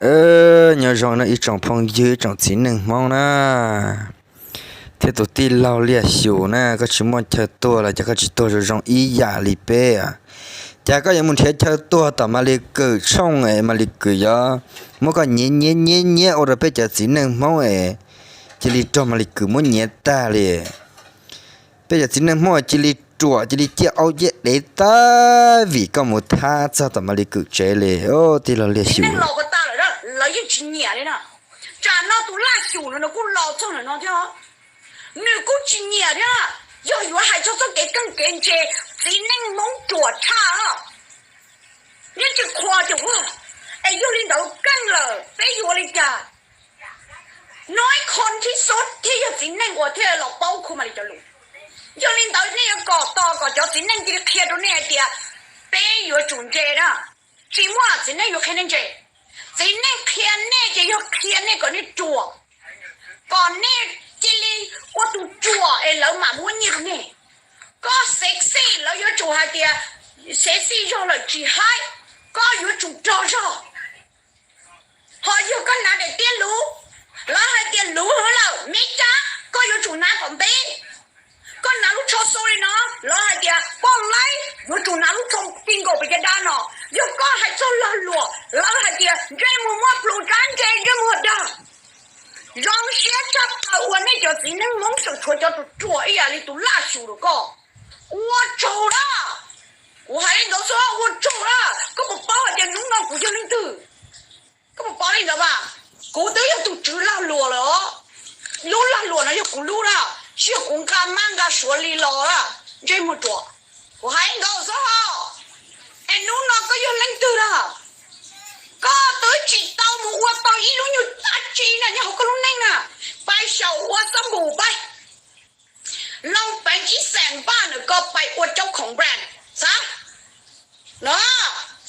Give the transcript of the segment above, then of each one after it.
Nyob zoo no ib tsoom phooj ywg, ib tsoom txiv neej Hmoob na, thiab tus tij laug Liaj Xyum na, koj tsis muaj chaw tuag los cas koj tsis tuag zoo zoo ib yam li peb? Cas koj yuav mus nrhiav chaw tuag tom Malis Kwm tshooj es Malis Kwm yuav muab koj nyiav nyiav nyiav nyiav ua rau peb cov txiv neej Hmoob es cia li raug Malis Kwm muab nyiav tag li. Peb cov txiv neej Hmoob cia li ruam, cia li ciaj aub ciaj dev tag vim koj mus thab txog tom Malis Kwm tsev li, tij laug Liaj Xyum. Lawv yeej tsis nyiam li na. Tsam no tus Laj Xyum no nws kuj los txog ntawm no thiab, nws kuj tsis nyiam thiab. Yog yuav hais txog txoj kev keej kev ntse, txiv neej Hmoob ruam tshaj, neb tsis qhuas ces ua. Es yog li ntawd keej lawm peb yuav li cas? Noj ib qho thib xub thiab yog txiv neej uas thiaj los paub khu Malis cov lus. Yog li ntawd nej yuav kom tos kom cov txiv neej cia li qhia rau nej hais tias peb yuav tsum ntse na. Tsis muaj txiv neej yuav qhia nej ntse. Txiv neej qhia nej ces yog qhia nej kom nej ruam, kom nej cia li ua tus ruam es lawv mam muab nyiaj rau nej. Koj sexy lawv yuav tsum hais tias sexy zog lawm tsis haib, koj yuav tsum rog zog. Ho yog koj hnav daim tiab luv, lawv hais tias luv heev lawm me cas koj yuav tsum hnav kom ntev. Koj hnav lub tsho xu li no, lawv hais tias poj laib yuav tsum hnav lub tsho ti nkaus pes caj dab no. Yog koj hais txog lag luam, lawv hais tias ntsej muag muaj plhu rab ntse, ntsej muag dag. Zoo siab tshaj plaws uas nej cov txiv neej Hmoob tseem tshuav cov tus ruam ib yam li tus Laj Xyum rau koj. Ua tsaug na. Kuv hais li ntawd xwb, ua tsaug na. Koj puas paub hais tias hnub no kuv yog leej twg? Koj puas paub li ntawd mas? Kuv twb yog tus tswv lag luam lawm os. Lub lag luam no yog kuv lub na, tsis yog kuv nqa mab nqa suav li los na. Ntsej muag ruam, kuv hais li ntawd xwb. Es hnub no koj yog leej twg na? Koj twb tsis tau mus ua tau ib lub nyuag dab tsi na nyob hauv koj lub neej na. Pais xyaum ua xab npum pais, loo peev ib xees npaj ntawm koj pais ua caub khoom brand xav. No,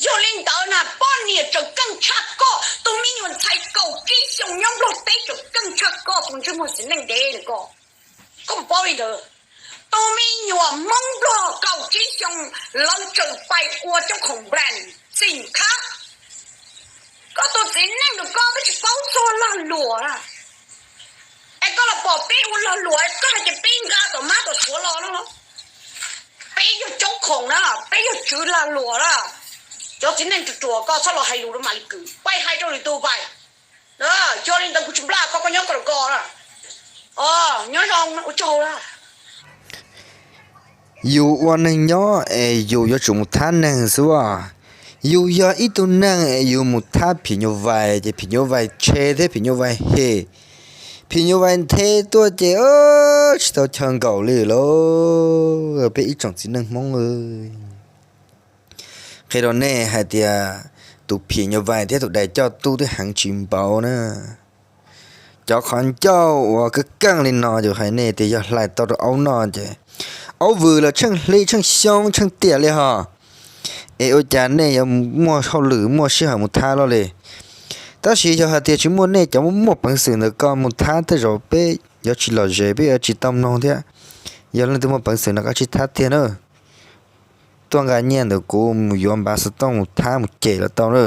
yog li ntawd na poj niam tseem keej tshaj koj, tus me nyuam ntxhais kaum tsib xyoos nyob Nplog teb tseem keej tshaj koj tus ntsej muag txiv neej dev na koj. Koj puas paub li ntawd? Tus me nyuam Hmoob Nplog kaum tsib xyoos lawv tseem pais ua caub khoom brand xim khab. Koj tus txiv neej ntawm koj twb tsis paub txog lag luam na. Es koj los pom peb ua lag luam, koj hais tias peb nqa tom mab tom suav los no. Peb yog caub khoom na, peb yog tswv lag luam na. Cov txiv neej ruam ruam koj txhob los hais lus rau Malis Kwm, pais hais rau lwm tus pais. Yog li ntawd kuv tsis nplaj koj, koj nyob koj rau koj na. Nyob zoo ua tsaug na. Yus ua neeg nyob es yus yuav tsum mus thab neeg xwb. Yus yog ib tug neeg es yus mus thab phim nyuj vais ces phim nyuj vais tshe thiab phim nyuj vais hem, phim nyuj vais nthe tuaj ces tsis tau chaw nkaum li lauj. Peb ib tsoom txiv neej Hmoob, qhia rau nej hais tias tus phim nyuj vais thiab tus dais coj tub twb heev tsis npaum na. Cov qhov ncauj uas keej keej li no yus hais nej tias yog hlais tau rau aub noj ces aub vwm los tsheej hli tsheej xyoo tsheej tiam li hos. Es ua cas nej yuav muaj hauj lwm muaj sij hawm mus thab luaj li? Tab sis yog hais tias tsis muaj nej cov muaj peev xwm ntawd koj mus thab tej zaum peb yuav tsis lom zem, peb yuav tsis tau mloog thiab. Yog leej twg muaj peev xwm no koj tsij thab tiag na. Tuaj nqa nyiaj ntawm kuv mus yuav npav xov tooj mus thab mus cem los tau na.